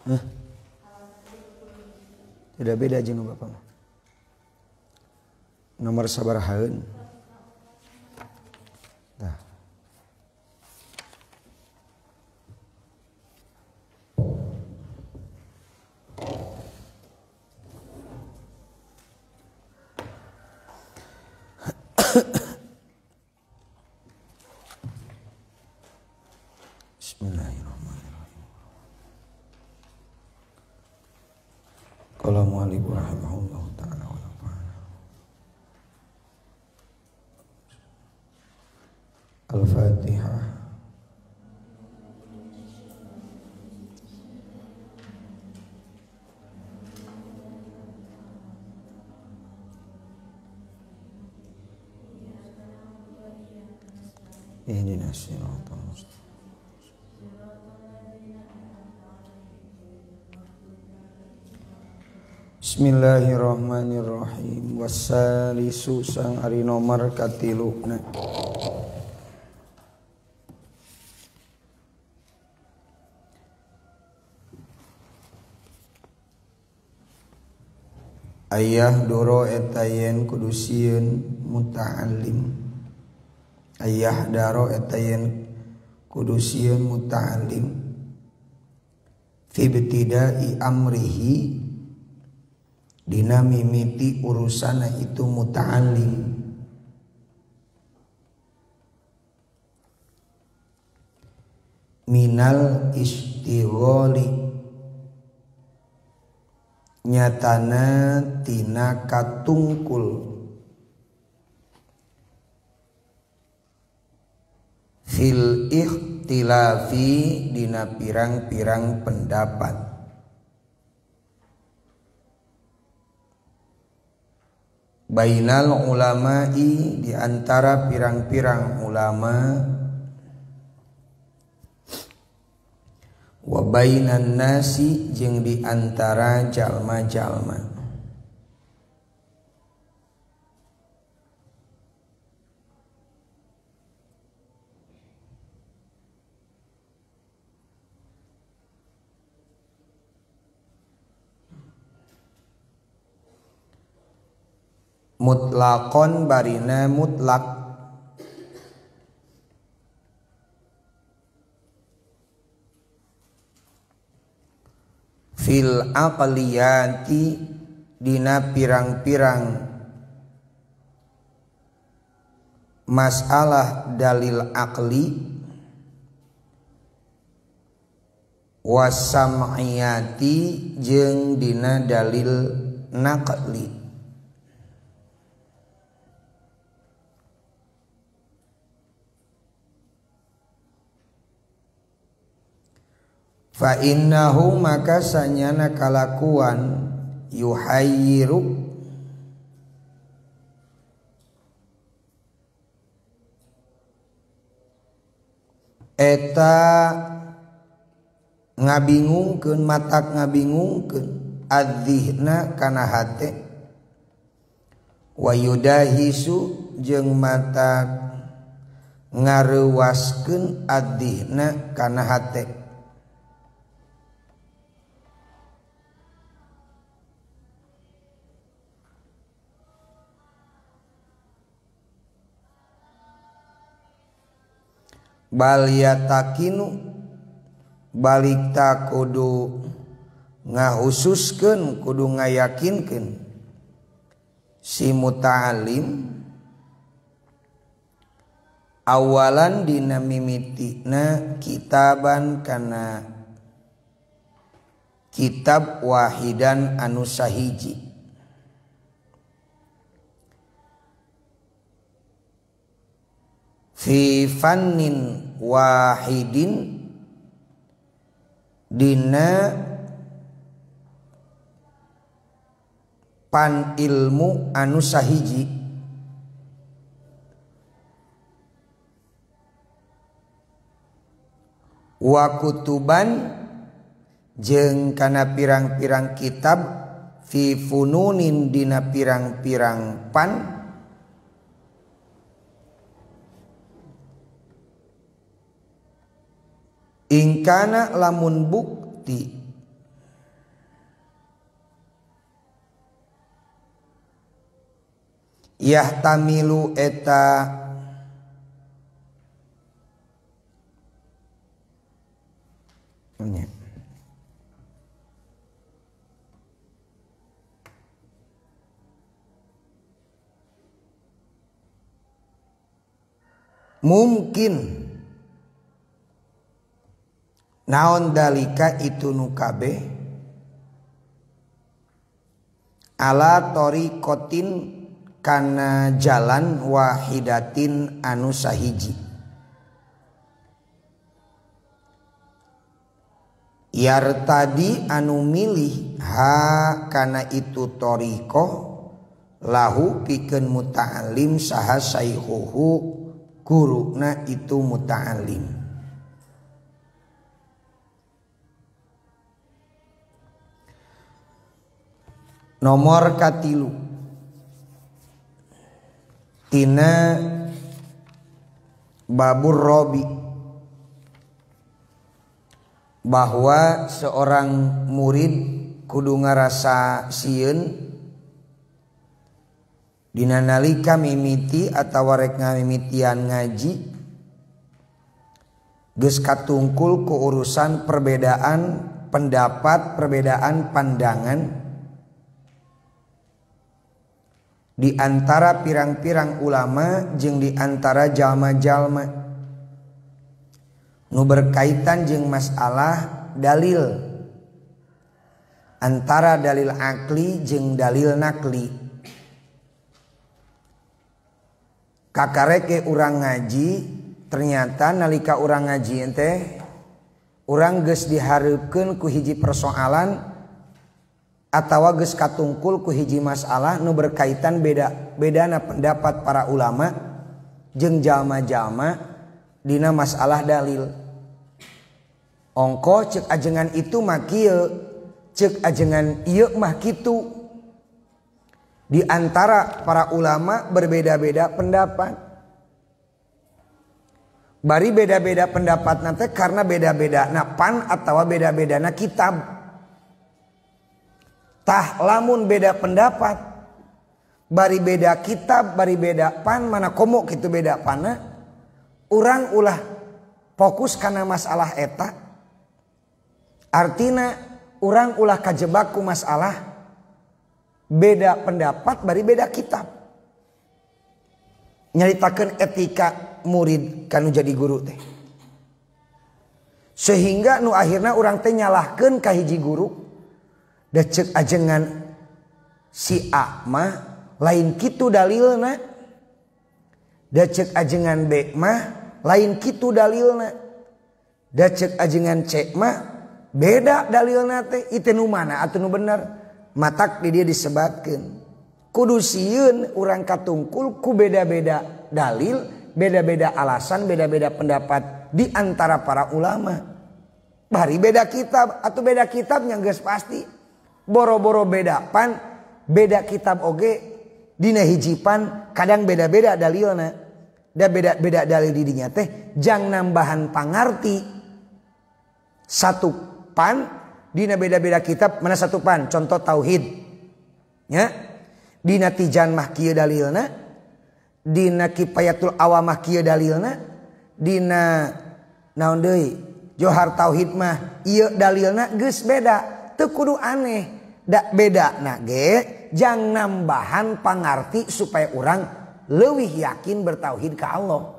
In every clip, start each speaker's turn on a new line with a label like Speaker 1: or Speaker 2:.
Speaker 1: Hah? Tidak beda jeung bapak mah. Nomor sabarahaeun. Tah. Bismillahirrahmanirrahim. Qala mu'allif rahimahullah ta'ala wa nafa'ana. Al-Fatihah. Ihdinas siratal mustaqim. Bismillahirrahmanirrahim. Wassalisu sang ari nomor katiluna. Ayah doro eta yen kudu sieun muta'allim. Ayah daro eta yen kudu sieun muta'allim fi ibtida'i amrihi dina mimiti urusana itu muta'allim. Minal istigholi nyatana tina katungkul fil ikhtilafi dina pirang-pirang pendapat. Bainal ulama'i di antara pirang-pirang ulama, wa bainan nasi jeung di antara jalma-jalma. Mutlaqon barina mutlak fil aqliyati dina pirang-pirang masalah dalil aqli wasam'iyati jeung dina dalil naqli. Fa innahu maka sanyana kalakuan yuhayyiru eta ngabingungkeun matak ngabingungkeun adzihna kana hate wa yudahisu jeung matak ngareuwaskeun adzihna kana hate. Bal yatakinu balik ta kudu ngahususkeun kudu ngayakinkeun si muta'alim awalan dina mimitina kitaban kana kitab wahidan anu sahiji fi fannin wahidin dina pan ilmu anu sahiji wa kutuban jeung kana pirang-pirang kitab fi fununin dina pirang-pirang pan ingkana lamun bukti Yahtamilu eta mungkin naon dalika itu nu kabeh ala tariqatin kana jalan wahidatin anu sahiji. Yartadi anu milih ha kana itu tariqah lahu pikeun muta'allim saha saihuhu guruna itu muta'allim. Nomor katilu tina babur robi, bahwa seorang murid kudu ngarasa sieun dina nalika mimiti atawa rek ngamimitian ngaji geus katungkul ku urusan perbedaan pendapat, perbedaan pandangan di antara pirang-pirang ulama jeung di antara jalma-jalma nu berkaitan jeung masalah dalil, antara dalil akli jeung dalil nakli. Kakareke urang ngaji, ternyata nalika urang ngaji teh urang geus dihareupeun ku hiji persoalan atawa geus katungkul ku hiji masalah nu berkaitan bedana pendapat para ulama jeung jalma-jalma dina masalah dalil. Ongko cek ajengan itu mah kieu, cek ajengan ieu mah kitu. Di antara para ulama berbeda-beda pendapat. Bari beda-beda pendapat nanti karena beda-beda na pan atawa beda-beda na kitab. Tah lamun beda pendapat, bari beda kitab, bari beda pan, mana komo kitu beda pana, urang ulah fokus kana masalah eta. Artina urang ulah kajebak ku masalah beda pendapat bari beda kitab. Nyaritakeun etika murid kanu jadi guru teh. Sehingga nu akhirna urang teh nyalahkeun ka hiji guru. Da ceuk ajengan si A mah lain kitu dalilna. Da ceuk ajengan B mah lain kitu dalilna. Da ceuk ajengan C mah beda dalilna teh. Itu nu mana atuh nu bener? Matak di dia disebatkeun. Kudu sieun urang katungkul ku beda-beda dalil, beda-beda alasan, beda-beda pendapat di antara para ulama. Bari beda kitab atau beda kitab yang geus pasti. Boro-boro beda pan, beda kitab oge dina hiji pan kadang beda-beda dalilna. Da beda-beda dalil di dinya teh jang nambahan pangarti. Satu pan dina beda-beda kitab mana satu pan, contoh tauhid. Ya. Dina Tijan mah kieu dalilna, dina Kifayatul Awam mah kieu dalilna, dina naon deui Johar Tauhid mah ieu dalilna geus beda, teu kudu aneh. Da beda na ge jang nambahan pangarti supaya orang leuwih yakin bertauhid ka Allah.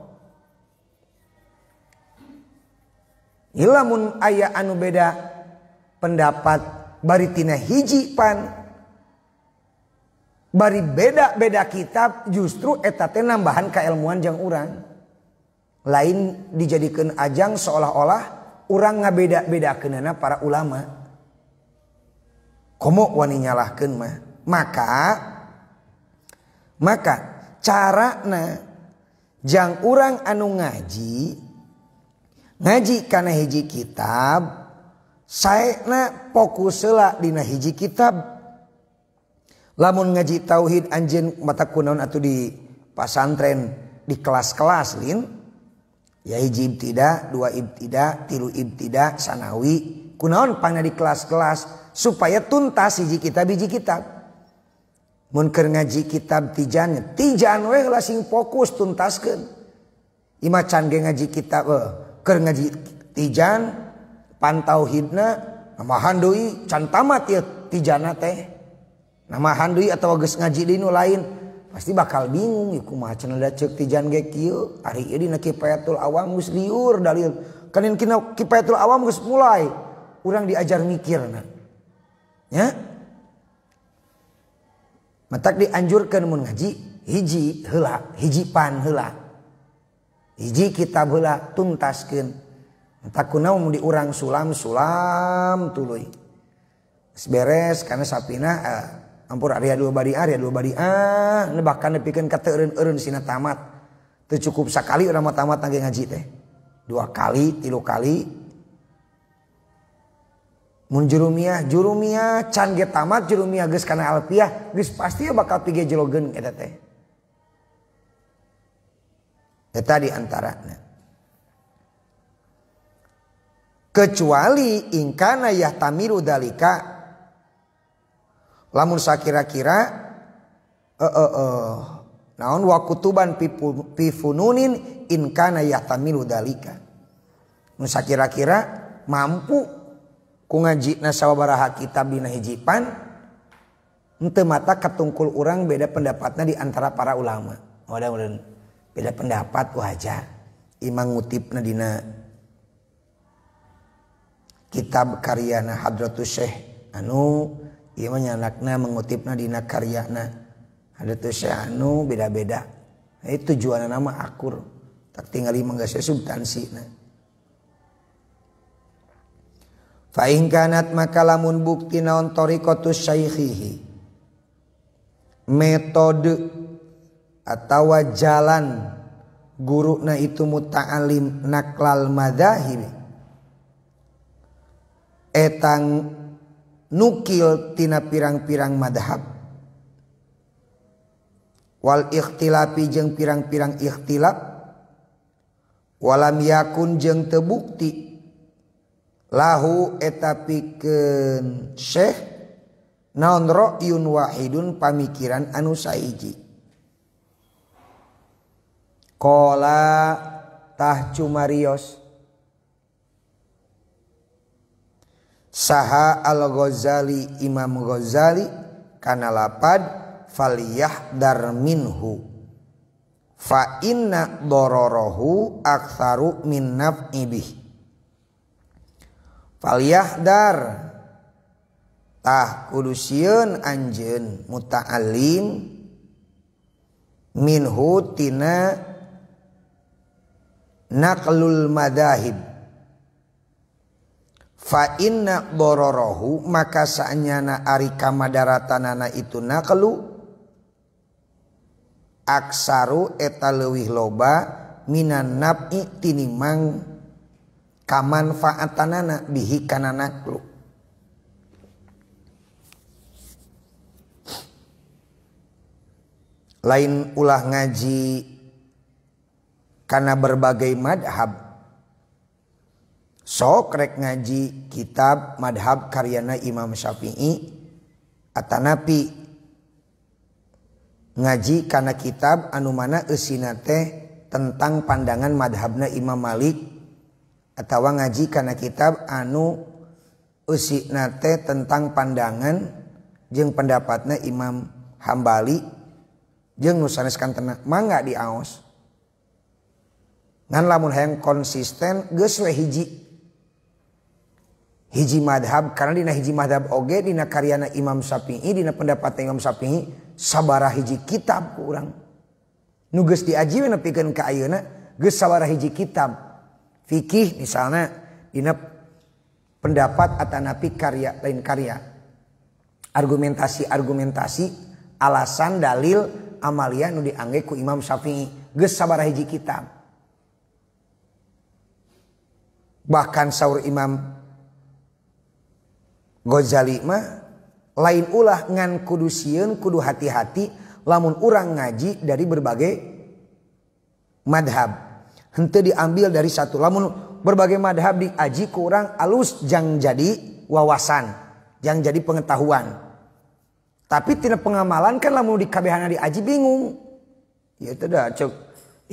Speaker 1: Lamun aya anu beda pendapat bari tina hiji pan, bari beda-beda kitab, justru eta teh nambahan kailmuan jang urang. Lain dijadikeun ajang seolah-olah urang ngabeda-bedakeunana para ulama. Komo wani nyalahkeun mah. Maka carana jang urang anu ngaji kana hiji kitab, saena fokus heula dina hiji kitab. Lamun ngaji tauhid anjeun mata kunaon atuh di pasantren di kelas-kelas lin, ya hiji ibtida, dua ibtida, tilu ibtida, sanawi, kunaon pangna di kelas-kelas supaya tuntas hiji kitab hiji kitab. Mun keur ngaji kitab tijan, tijan we heula sing fokus tuntaskeun. Ima can ge ngaji kitab keur ngaji tijan pantauhidna namahan deui can tamat ieu tijana teh. Namahan deui atawa geus ngaji deui nu lain pasti bakal bingung ieu kumaha cenah da ceuk tijan ge kieu ari ieu dina Kifayatul Awam geus liur dalil. Kanin kina Kifayatul Awam geus mulai urang diajar mikirna. Ya. Matak dianjurkeun mun ngaji hiji heula, hiji pan heula. Hiji kitab heula tuntaskeun. Matak kunaon mun diurang sulam-sulam tuluy. Geus beres kana sapina ampur area dua bari A, area dua bari A, bahkan nepikeun ka teu eureun-eureun sina tamat. Teu cukup sakali urang mah tamat ge ngaji teh. 2 kali, 3 kali. Mun jurumiyah, jurumiyah can ge tamat jurumiyah geus kana alfiah, geus pasti bakal pigejelogeun eta teh. Eta di antarana. Kecuali ingkana yahtamilu dalika lamun sakira-kira naon wa kutuban pifununin in kana yahtamilu dalika. Mun sakira-kira mampu ku ngajina sawabaraha kitab dina hiji pan henteu mata katungkul urang beda pendapatna di antara para ulama. Mudah-mudahan beda pendapat wajar. Imang ngutipna dina kitab karyana Hadratus Syekh anu ieu mah nyanakna mengutipna dina karyana Hadratus Syekh anu beda-beda. Nah, itu tujuanna mah akur. Tak tingali mah geus subtansina. Fa in kanat maka lamun bukti naon tariqatus syaikhihi metode atawa jalan guruna itu muta'alim naklal madzahib etang nukil tina pirang-pirang madhab wal ikhtilafi jeung pirang-pirang ikhtilaf walam yakun jeung teu bukti lahu eta pikeun syekh naon ra'yun wahidun pamikiran anu saiji. Qala tah cumarios saha al-Ghazali Imam Ghazali kana lapad falyahdar minhu fa inna dararahu aktsaru min naf'i bih. Falyahdar tah kudu sieun anjeun muta'allim minhu tina naqlul madahib fa inna dararahu maka saanyana ari kamadaratanana itu naqlu aksaru eta leuwih loba minan naf'i tinimang kamanfaatanana bihi kana naklu. Lain ulah ngaji karena berbagai madhab. Sok rek ngaji kitab madhab karyana Imam Syafi'i atanapi ngaji kana kitab anu mana eusina teh tentang pandangan madhabna Imam Malik atawa ngaji kana kitab anu eusina teh tentang pandangan jeung pendapatna Imam Hambali jeung nu sanes kantena mangga diaos. Ngan lamun hayang konsisten geus we hiji hiji madhab karena dina hiji madhab oge dina karyana Imam Syafi'i dina pendapatna Imam Syafi'i sabaraha hiji kitab ku urang nu geus diaji we nepikeun ka ayeuna geus sabaraha hiji kitab fikih misalnya dina pendapat atanapi karya lain karya argumentasi-argumentasi alasan dalil amalia nu diangge ku Imam Syafi'i geus sabaraha hiji kitab. Bahkan saur Imam Ghazali mah lain ulah ngan kudu sieun kudu hati-hati lamun urang ngaji dari berbagai madhab. Henteu diambil dari satu. Lamun berbagai madhab diaji ku urang alus jang jadi wawasan, jang jadi pengetahuan. Tapi tina pengamalan kan lamun dikabehana diaji bingung. Ya teh da cek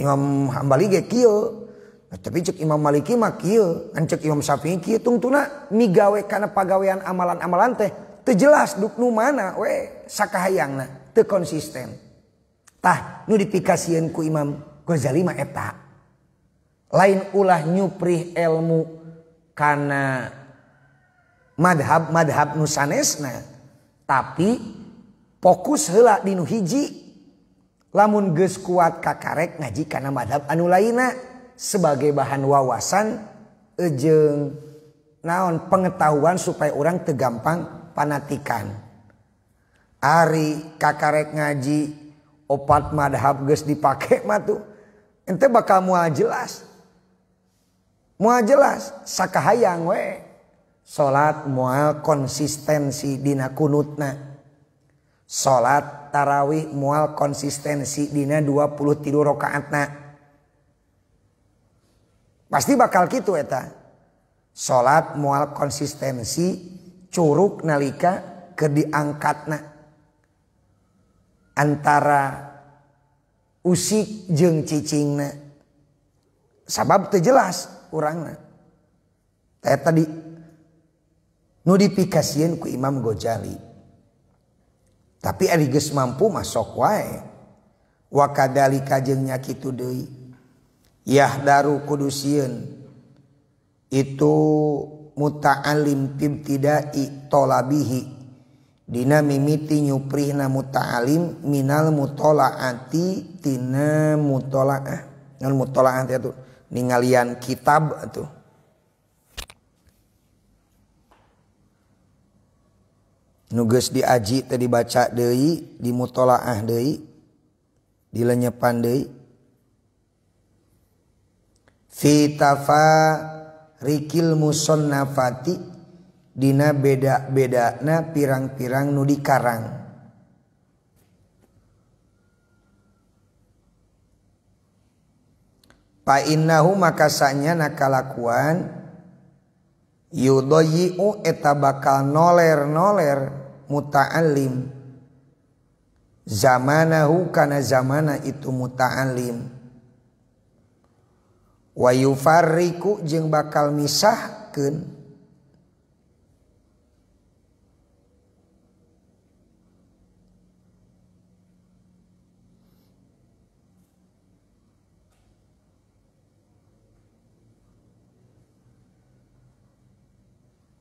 Speaker 1: Imam Hambali ge kieu. Nah, tapi cek Imam Maliki mah kieu, ngan cek Imam Syafi'i kieu tungtuna migawe kana pagawean amalan-amalan teh teu jelas duk nu mana we sakahayangna teu konsisten. Tah nu dipikasieun ku Imam Ghazali mah eta. Lain ulah nyuprih ilmu kana madhab-madhab nu sanesna, tapi fokus heula di nu hiji. Lamun geus kuat kakarek ngaji kana madhab anu lainna sebagai bahan wawasan jeung naon pengetahuan supaya orang teu gampang panatikan. Ari kakarek ngaji opat madhab geus dipake mah tuh ente bakal moal jelas. Moal jelas sakahayang we. Salat moal konsistensi dina kunutna. Salat tarawih moal konsistensi dina 23 rakaatna. Pasti bakal kitu eta. Salat moal konsistensi curug nalika keur diangkatna. Antara usik jeung cicingna. Sabab teu jelas urangna. Eta tadi nu dipikasieun ku Imam Ghazali. Tapi ari geus mampu mah sok wae. Wa kadzalika jeung nya kitu deui. Yahdaru kudu sieun itu muta'alim ibtida'i tolabihi dina mimiti nyuprihna muta'alim minal mutola'ati tina mutola'ah. Ngan mutola'ah teh atuh ningalian kitab atuh. Nu geus diaji teh dibaca deui, dimutola'ah deui, dilenyepan deui. Fi tafarikil musannafati dina beda-bedana pirang-pirang nu dikarang. Fa innahu maka sanyana kalakuan yudayyi'u eta bakal noler-noler muta'allim zamanahu kana zamana itu muta'allim wa yufarriqu jeung bakal misahkeun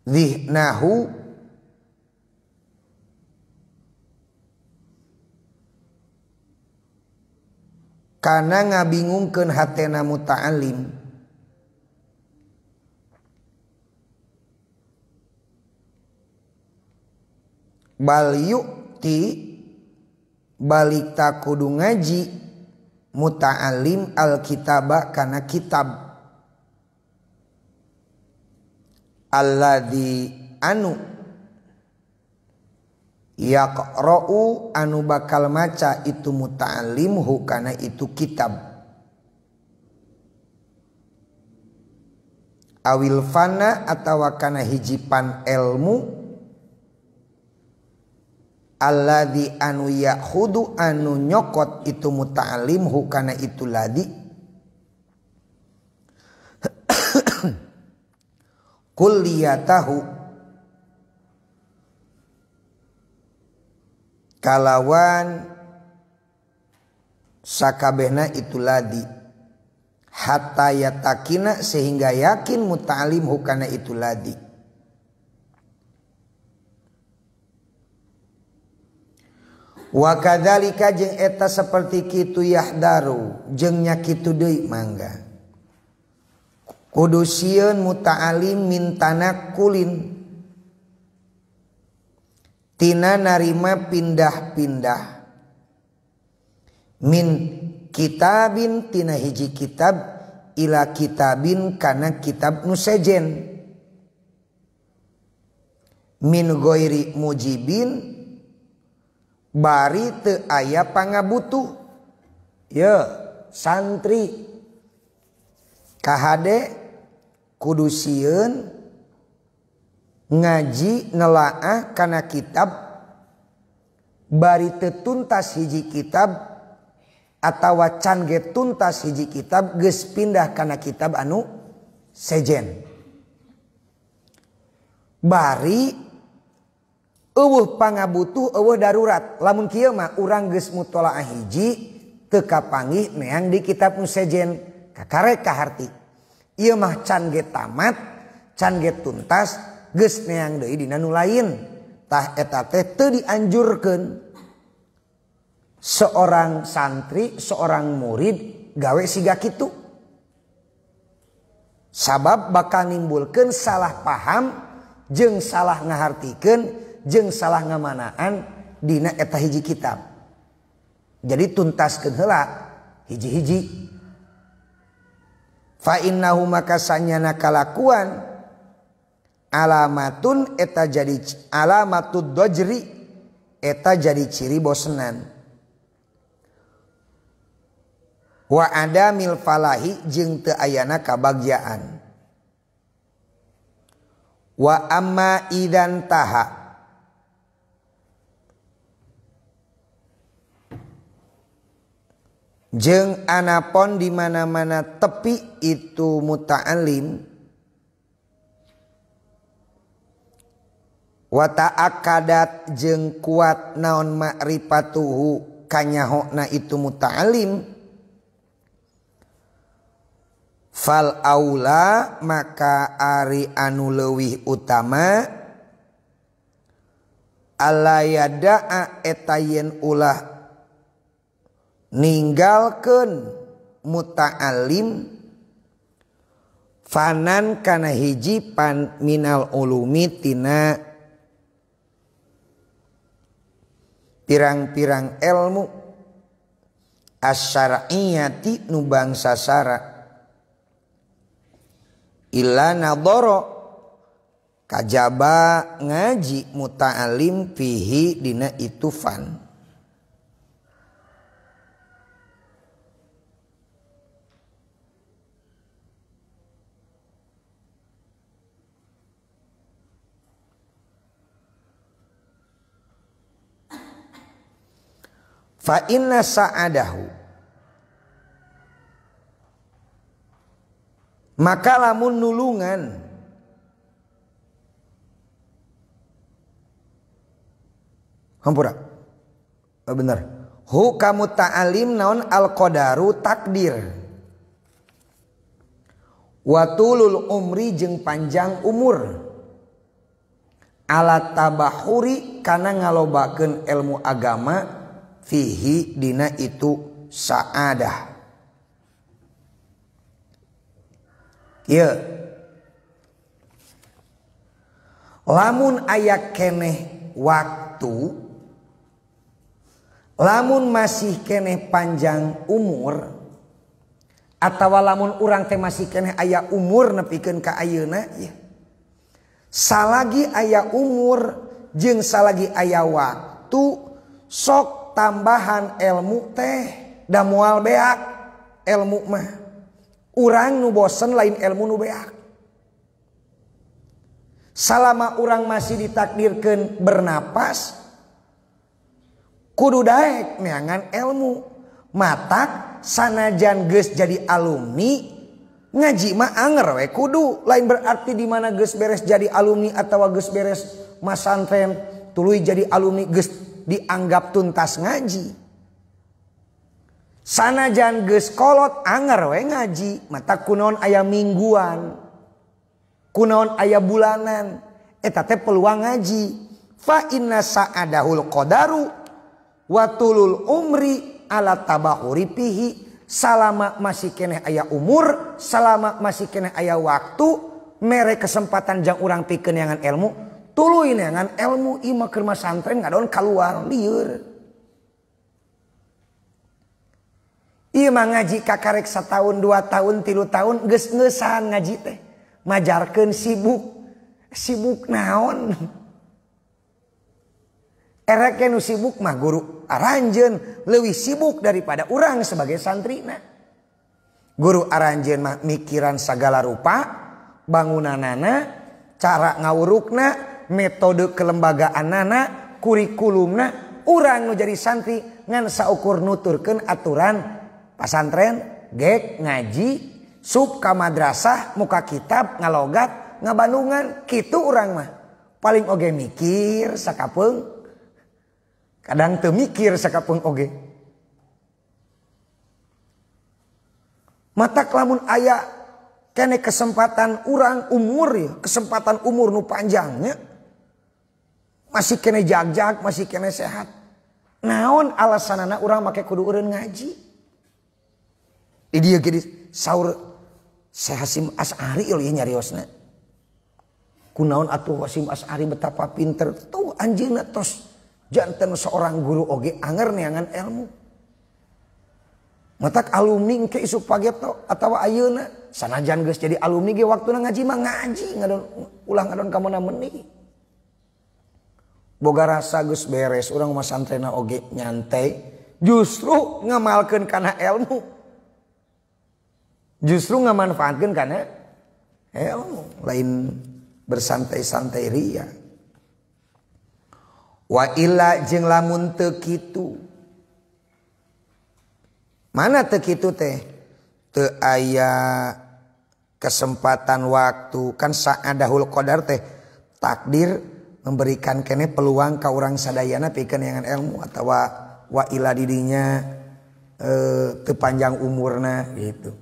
Speaker 1: zihnahu kana ngabingungkeun hatena muta'allim bal yu'ti balik ta kudu ngaji muta'allim alkitaba kana kitab alladzi anu yaqra'u anu bakal maca itu muta'allimhu kana itu kitab awil fana atawa kana hijipan ilmu alladzi anu ya'khudu anu nyokot itu muta'allimhu kana itu ladzi kulliyatahu kalawan sakabehna itu ladi hatta yatakina sehingga yakin muta'alim hukana itu ladi. Wa kadzalika jeung eta saperti kitu yahdaru jeung nya kitu deui mangga kudu sieun muta'alim mintana kulin tina narima pindah-pindah min kitabin tina hiji kitab ila kitabin kana kitab nu sejen min ghairi mujibin bari teu aya pangabutuh. Ye santri kahade kudu sieun ngaji nelaah kana kitab Bari teu tuntas hiji kitab atawa can ge tuntas hiji kitab geus pindah kana kitab anu sejen. Bari eueuh pangabutuh eueuh darurat. Lamun kieu mah urang geus mutolaah hiji teu kapanggih neang di kitab nu sejen kakarek kaharti. Ieu mah can ge tamat, can ge tuntas, geus neang deui dina nu lain. Tah eta teh teu dianjurkeun seorang santri, seorang murid gawe siga kitu. Sabab bakal nimbulkeun salah paham jeung salah ngahartikeun jeung salah ngamanaan dina eta hiji kitab. Jadi tuntaskeun heula hiji-hiji. Fa innahu maka sanyana kalakuan alamatun eta jadi alamatud dojri eta jadi ciri bosenan. Wa adamil falahi jeung teu ayana kabagjaan. Wa amma idan taha jeung anapon di mana-mana tepi itu muta'alim wa ta'akadat jeung kuat naon ma'rifatuhu kanyahona itu muta'alim fal aula maka ari anu leuwih utama alla yada'a eta yen ulah ninggalkeun muta'alim fanan kana hiji pan minal ulumi tina pirang-pirang ilmu asyariyati nu bangsa syara illa nadhara kajaba ngaji muta'alim fihi dina itu fan. Fa inna sa'adahu maka lamun nulungan hampura bener hu kamu ta'alim naon al qadaru takdir wa tulul umri jeung panjang umur ala tabahuri kana ngalobakeun ilmu agama fihi dina itu sa'adah. Ieu lamun aya keneh waktu, lamun masih keneh panjang umur atawa lamun urang teh masih keneh aya umur nepikeun ka ayeuna ya. Salagi aya umur jeung salagi aya waktu sok tambahan ilmu teh da moal beak ilmu mah. Urang nu bosen lain ilmu nu beak. Salama urang masih ditakdirkeun bernapas kudu daek neangan ilmu. Matak sanajan geus jadi alumni ngaji mah anger we kudu. Lain berarti di mana geus beres jadi alumni atawa geus beres masantren tuluy jadi alumni geus dianggap tuntas ngaji. Sanajan geus kolot anger we ngaji, mata kunaon aya mingguan, kunaon aya bulanan, eta teh peluang ngaji. Fa inna sa'adahul qadaru wa tulul umri ala tabahuri pihi. Salama masih keneh aya umur, salama masih keneh aya waktu, mere kesempatan jang urang pikeun neangan ilmu, tuluy neangan ilmu. Ieu mah keur masantren ngadon kaluar lieur. Ieu mah ngaji kakarek satahun, 2 tahun, 3 tahun geus ngeusan ngaji teh. Majarkeun sibuk. Sibuk naon? Erek nu sibuk mah guru aranjeun leuwih sibuk daripada urang sebagai santrina. Guru aranjeun mah mikiran sagala rupa, bangunanana, cara ngawurukna, metode kelembagaanana, kurikulumna, Urang nu jadi santri ngan saukur nuturkeun aturan pasantren, gek ngaji, sub ka madrasah, muka kitab, ngalogat, ngabandungan, kitu urang mah. Paling oge mikir sakapeung. Kadang teu mikir sakapeung oge. Matak lamun aya kene kesempatan urang umur ya, kesempatan umur nu panjangnya. Masih kene jag-jag, masih kene sehat. Naon alasanana urang make kudu eureun ngaji. Di dieu ge saur Syekh Hasyim Asy'ari ieu nyariosna. Kunaon atuh Hasyim Asy'ari betapa pinter tuh anjeunna tos janten seorang guru oge anger neangan ilmu. Matak alumni engke isuk pageto atawa ayeuna sanajan geus jadi alumni ge waktuna ngaji mah ngaji ngadon ulah ngadon ka mana meuni. Boga rasa geus beres urang mah santrena oge nyantai justru ngamalkeun kana ilmu. Justru ngamanfaatkeun kana ilmu lain bersantai-santai ria. Wa illa jeung lamun teu kitu. Mana teu kitu teh? Teu aya kesempatan waktu kan sa'adahul qadar teh takdir memberikan kene peluang ka urang sadayana pikeun neangan ilmu atawa wa illa didinya teu panjang umurna gitu.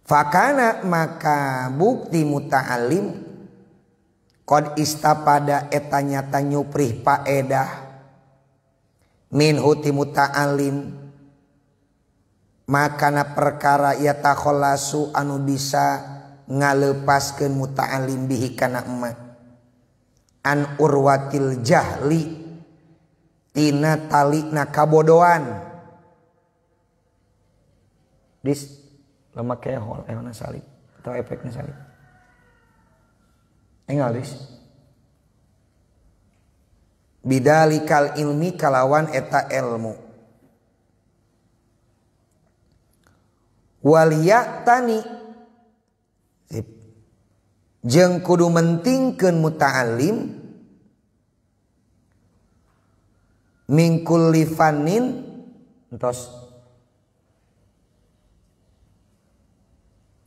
Speaker 1: Fakana maka bukti muta'alim qad istapada eta nyata nyuprih paedah minhu ti muta'alim makana perkara yatakhallasu anu bisa ngalepaskeun muta'alim bihi kana emak an urwatil jahli tina talina kabodohan dis lama kehol ehona salib atau efekna salib enggal dis bidalikal ilmi kalawan eta ilmu waliyatani jeung kudu mentingkeun muta'alim min kulli fannin entos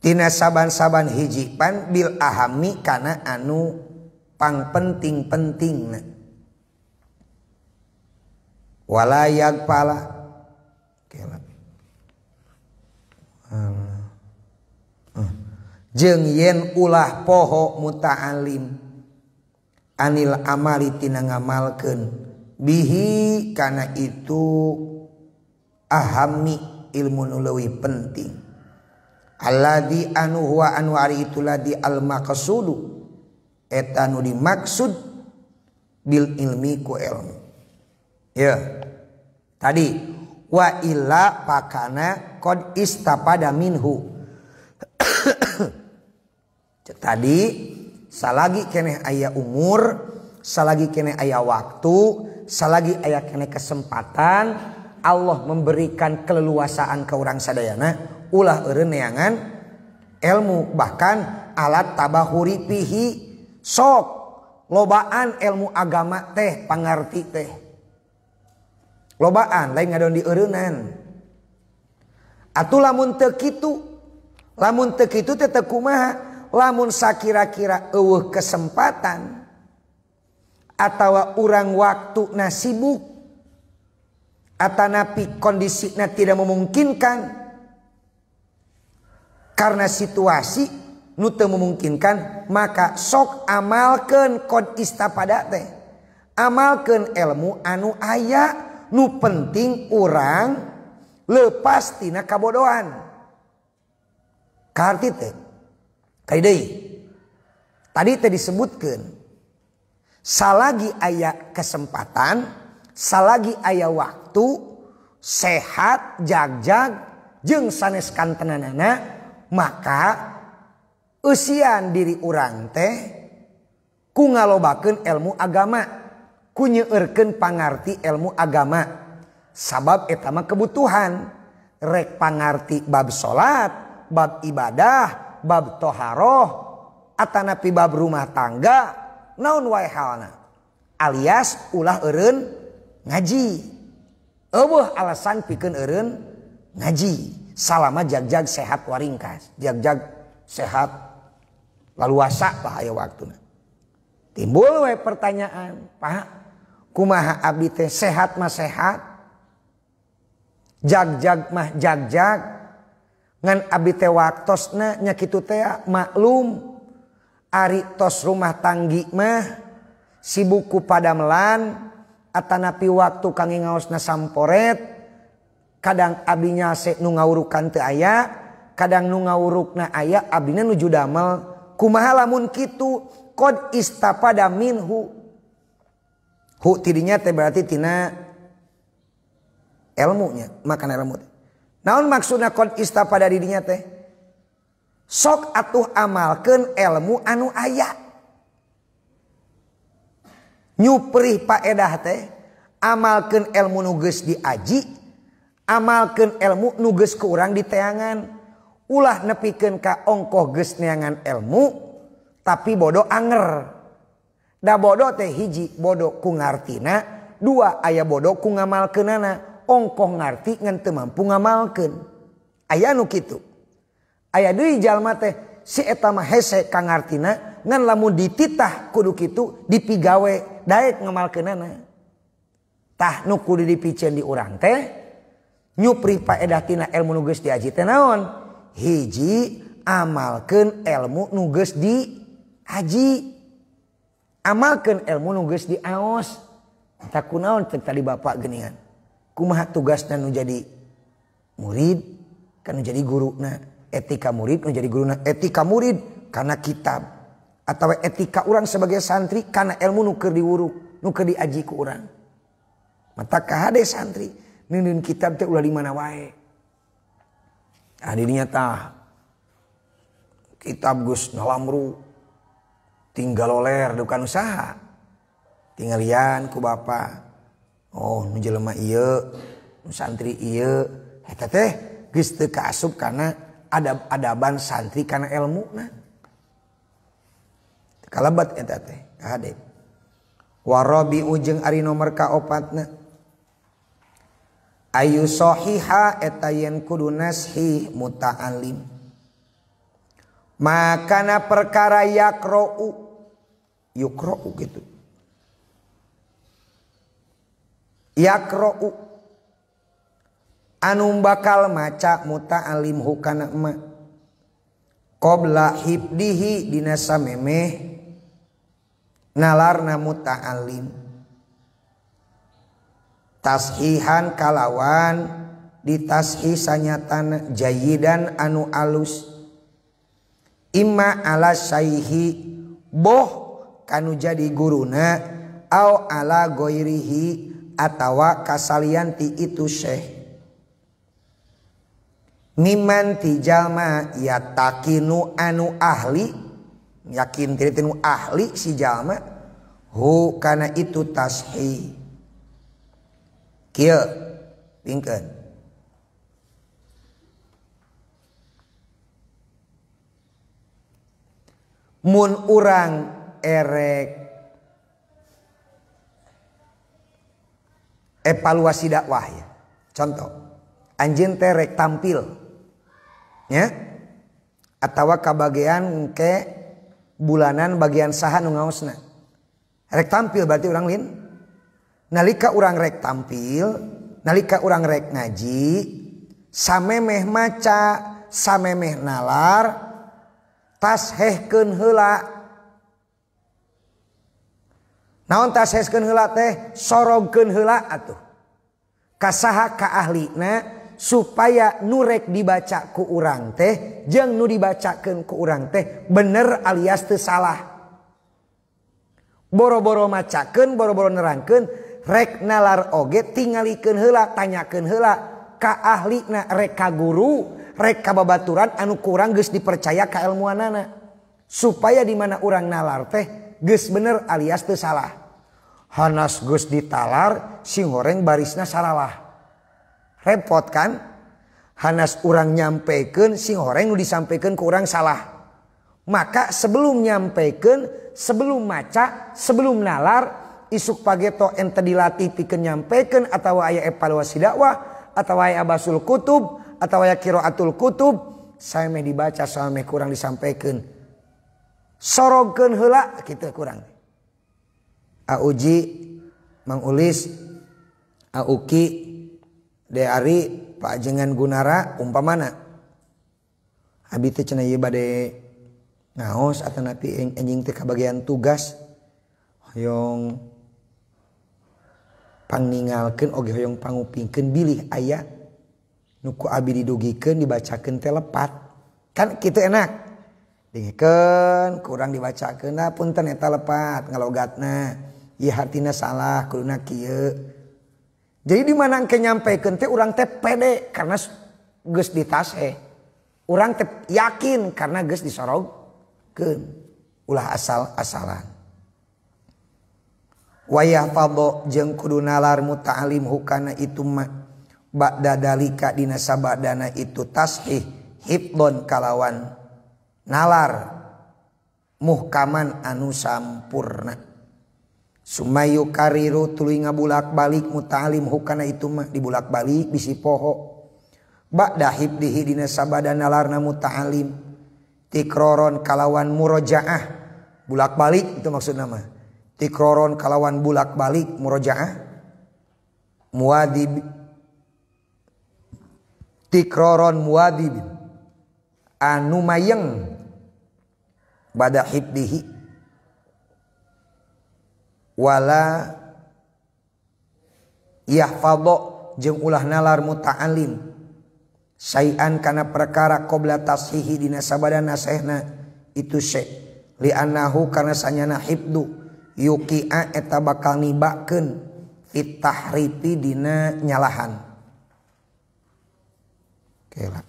Speaker 1: tina saban-saban hiji pan bil ahami kana anu pangpenting-pentingna walayak pala jeung yen ulah poho muta'alim anil amali tina ngamalkeun bihi kana itu ahami ilmu nu leuwih penting alladzi anu huwa anu ari itu ladzi al maqsudu eta nu dimaksud bil ilmi ku ilmu. Ya. Tadi wa illa pakana qad istapada minhu. Tadi salagi keneh aya umur, salagi keneh aya waktu, salagi aya keneh kesempatan, Allah memberikan keleluasaan ke urang sadayana ulah eureun neangan ilmu bahkan alat tabahuri pihi sok lobaan ilmu agama teh pangarti teh lobaan lain ngadon di eureunan atuh lamun teu kitu teh teu kumaha lamun sakira-kira eueuh kesempatan atawa urang waktuna sibuk atanapi kondisina tidak memungkinkan karena situasi nu teu memungkinkan maka sok amalkeun qad istapada teh amalkeun ilmu anu aya nu penting urang lepas tina kabodohan kaharti teh kai deui tadi teh disebutkeun salagi aya kesempatan salagi aya waktu sehat jag-jag jeung sanes kantenanana maka eusian diri urang teh ku ngalobakeun ilmu agama ku nyeueurkeun pangarti ilmu agama sabab eta mah kebutuhan rek pangarti bab salat bab ibadah bab toharoh atanapi bab rumah tangga naon wae halna Alias ulah eureun ngaji. Eueuh alasan pikeun eureun ngaji. Salama jagjag sehat waringkas, jagjag sehat laluasa lah aya waktuna. Timbul we pertanyaan, Pak, kumaha abdi teh sehat mah sehat, jagjag mah jagjag, ngan abdi teh waktosna nya kitu teh maklum ari tos rumah tanggi mah sibuk ku padamelan atanapi waktu kangge ngaosna samporet, kadang abdi nyase nu ngawurukan teu aya, kadang nu ngawurukna aya abdina nuju damel. Kumaha lamun kitu qad istapada minhu. Hu tidinya teh berarti tina ilmunya, makan ilmu teh. Naon maksudna qad istapada didinya teh? Sok atuh amalkeun ilmu anu aya. Nyuprih paedah teh amalkeun ilmu nu geus diaji, amalkeun ilmu nu geus ku urang diteangan. Ulah nepikeun ka ongkoh geus neangan ilmu tapi bodoh anger. Da bodoh teh hiji bodoh ku ngartina, dua aya bodoh ku ngamalkeunana. Ongkoh ngarti ngan teu mampu ngamalkeun. Aya nu kitu. Aya deui jalma teh si eta mah hese ka ngartina ngan lamun dititah kudu kitu dipigawe daek ngamalkeunana. Tah nu kudu dipiceun di urang teh nyupri paedah tina ilmu nu geus diaji teh naon? Hiji amalkeun ilmu nu geus diaji. Amalkeun ilmu nu geus diaos. Tah kunaon teh tadi bapak geuningan. Kumaha tugasna nu jadi murid kan nu jadi guruna, etika murid nu jadi guruna, etika murid kana kitab atawa etika urang sebagai santri kana ilmu nu keur diwuruk, nu keur diaji ku urang. Mata kahade santri nindun kitab teh ulah di mana wae. Ah didinya tah kitab geus nalamru tinggal oler dukan usaha. Tinggalian ku bapa. Oh nu jelema ieu, nu santri ieu, eta teh geus teu kaasup kana adab-adaban santri kana elmuna. Teu kalebat eta teh kahade. Warabi ujeng ari nomor kaopatna. Ayu sahiha eta yen kudu nashih muta'alim. Makana perkara yakro'u yukro'u gitu. Yakro'u anu bakal maca muta'alim hukana ma qabla hibdihi dina samemeh nalarna muta'alim tashihan kalawan ditashih sanyatana jayidan anu alus imma ala syaihi boh kanu jadi guruna au ala goirihi atawa kasalianti itu syekh miman ti jalma yatakinu anu ahli yakin tinu ahli si jalma hu kana itu tashih kieu pingkeun mun urang erek evaluasi dakwah ya. Contoh, anjeun teh rek tampil ya atawa kabagian ke bulanan bagian saha nu ngaosna. Rek tampil berarti urang lin. Nalika urang rek tampil, nalika urang rek ngaji, samemeh maca, samemeh nalar, tashehkeun heula. Naon tashehkeun heula teh? Sorogkeun heula atuh. Kasaha ka ahlina supaya nu rek dibaca ku urang teh jeung nu dibacakeun ku urang teh bener alias teu salah. Boro-boro macakeun, boro-boro nerangkeun, rek nalar oge tingalikeun heula, tanyakeun heula ka ahlina, rek ka guru, rek ka babaturan anu kurang geus dipercaya kailmuanana. Supaya di mana urang nalar teh geus bener alias teu salah. Hanas geus ditalar sing horeng barisna saralah. Repot kan? Hanas urang nyampekeun sing horeng nu disampekeun ku urang salah. Maka sebelum nyampekeun, sebelum maca, sebelum nalar, isuk pageto ente dilatih pikeun nyampekeun atawa aya evaluasi dakwah atawa aya abasul kutub atawa aya qiraatul kutub saya meh dibaca saya meh kurang disampaikan sorogkeun heula kitu kurang. Auji Mang Ulis Auki Deari Pak Ajengan Gunara umpamana abi teh cenah ieu bade ngaos atanapi enjing teh kabagian tugas hoyong pangningalkeun oge hoyong pangupingkeun bilih aya nu ku abi didugikeun dibacakeun teh lepat kan kitu enak dengekeun kurang dibacakeun da punten eta lepat ngalogatna ieu hartina salah kuduna kieu. Jadi di mana engke nyampekeun teh urang teh pede karena geus ditasheh. Urang teh yakin karena geus disorogkeun. Ulah asal-asalan. Wayah fadho jeung kudu nalar muta'alim hukana itu ma ba'da dalika dina sabadana itu tashih hibdon kalawan nalar muhkaman anu sampurna. Sumayu kariru tuluy ngabulak balik muta'alim hukana itu mah dibulak balik bisi poho ba'da hibdihi dina sabadana nalarna muta'alim tikroron kalawan murojaah bulak balik itu maksudna mah tikroron kalawan bulak balik murojaah muadib tikroron muadib anu mayeng bada hibdihi wala yahfadho jeung ulah nalar muta'alim sayan kana perkara qabla tashihi dina sabadana sehna itu syai li'annahu kana sanyana hibdu yuqi'a eta bakal nibakeun fit tahrifi dina nyalahan. Oke lah.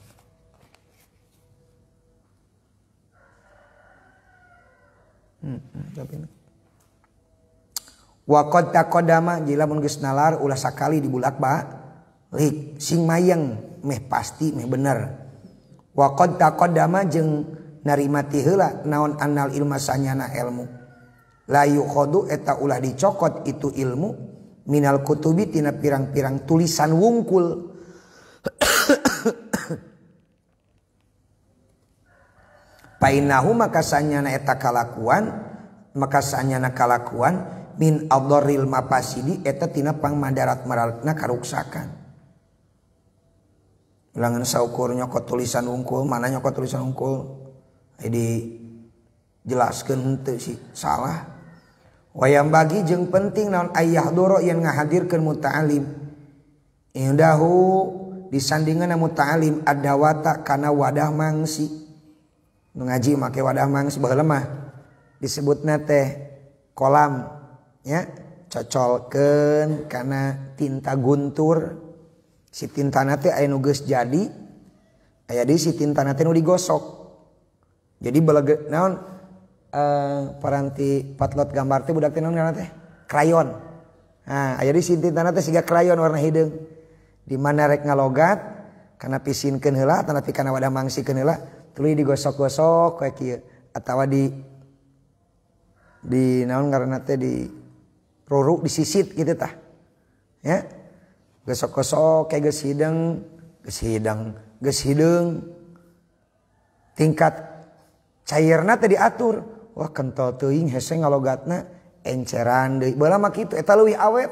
Speaker 1: Wa qad taqaddama jila mun geus nalar ulah sakali dibulak balik sing mayeng meh pasti meh bener. Wa qad taqaddama jeung narima ti heula naon annal ilma sanyana ilmu la yukhadu eta ulah dicokot itu ilmu minal kutubi tina pirang-pirang tulisan wungkul. Painahu maka sanyana eta kalakuan maka sanyana kalakuan min adharil mapasidi eta tina pangmadarat-maratna karuksakan. Ulangan saukur nyokot tulisan wungkul, mana nyokot tulisan wungkul? Jadi jelaskeun henteu sih salah. Wayang bagi jeung penting naon ayah doro yang ngahadirkeun muta'alim. Indahu disandingan muta'alim adawata kana wadah mangsi. Nu ngaji make wadah mangsi baheula mah disebutna teh kolam. Ya, cocolkeun kana tinta guntur. Si tintana teh aya nu geus jadi, aya deui si tintana teh nu digosok. Jadi belege naon paranti patlot gambar teh budak teh naon ngaranna teh? Krayon. Nah, aya deui si tintana teh siga krayon warna hideung. Di mana rek ngalogat kana pisinkeun heula atanapi kana wadah mangsikeun heula, tuluy digosok-gosok kayak kieu atawa di naon ngaranna teh di ruruk disisit gitu tah. Ya. Gosok-gosok kayak geus hideung, geus hideung, geus hideung. Tingkat cairna teh diatur. Wah kental teuing hese ngalogatna enceran deui. Baheula mah kitu eta leuwih awet.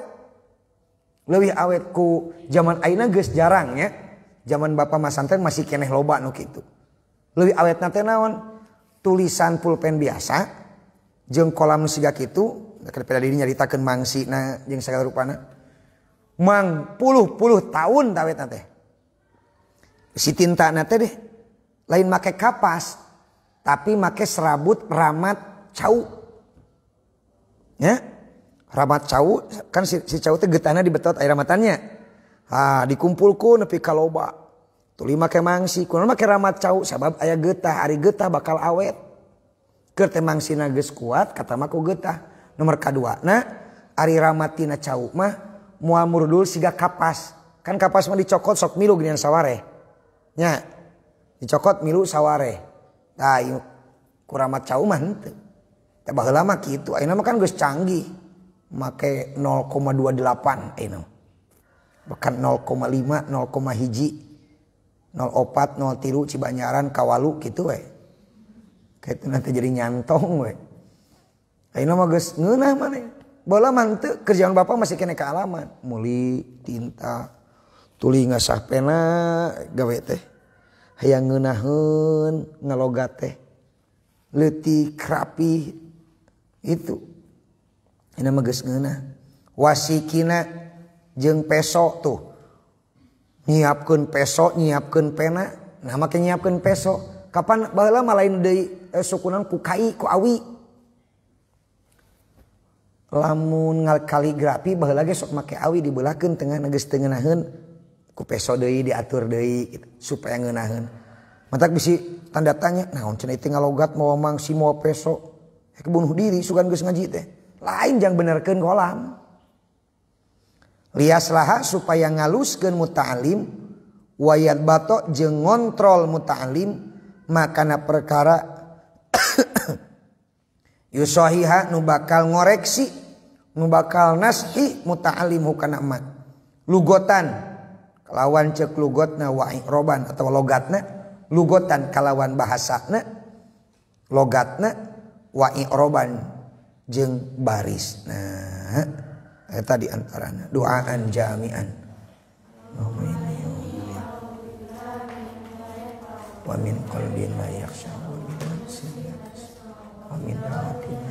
Speaker 1: Leuwih awet ku zaman ayeuna geus jarang ya. Zaman bapak masantren masih keneh loba nu kitu. Leuwih awetna teh naon? Tulisan pulpen biasa jeung kolam nu siga kitu, daripada diri nyaritakeun mangsina jeung sagala rupana. Mang puluh-puluh tahun tawetna teh. Si tintana teh deh lain make kapas tapi make serabut ramat cau. Ya. Ramat cau kan si cau teh getahna dibetot aya ramatannya. Ah dikumpulkeun nepi ka loba. Tuluy make mangsi, kunaon make ramat cau sabab aya getah, ari getah bakal awet. Keur teh mangsina geus kuat kata mah ku getah. Nomor kadua na ari ramatina cau mah moal murdul siga kapas. Kan kapas mah dicokot sok milu geuningan sawareh. Nya. Dicokot milu sawareh. Tah ku ramat cau mah henteu. Tah baheula mah kitu, ayeuna mah kan geus canggih. Make 0,28 ayeuna. Bahkan 0,5, 0,1, 0,4, 0,3 Cibanjaran Kawalu kitu we. Kitu nanti jadi nyantong we. Ayeuna mah geus ngeunah maneh. Baheula mah henteu kerjaan bapak masih kene kaalaman. Muli tinta tuli ngasah pena gawe teh. Hayang ngeunaheun ngalogat teh. Leutik rapi itu. Ayeuna mah geus ngeunah. Wasikina jeung peso tuh. Nyiapkeun peso, nyiapkeun pena. Nah make nyiapkeun peso. Kapan baheula mah lain deui sukunan ku kai ku awi. Lamun kaligrafi baheula ge sok make awi dibeulahkeun tengah geus teu ngeunaheun ku peso deui diatur deui gitu, supaya ngeunaheun. Matak bisi tanda tanya, naon cenah ieu ngalogat mawa mangsi mawa peso. Rek bunuh diri sugan geus ngaji teh. Lain jang benerkeun kolam. Liaslaha supaya ngaluskeun muta'alim wayat bato jeung ngontrol muta'alim makana perkara yusahiha nu bakal ngoreksi nu bakal nashi muta'alim hukana emak lugotan kalawan cek lugotna wa i'roban atau logatna lugotan kalawan bahasana logatna wa i'roban jeung baris. Nah eta di antarana doaan jami'an. Wa min qalbin la yakhsha wa min nafsin la tasma wa min da'watin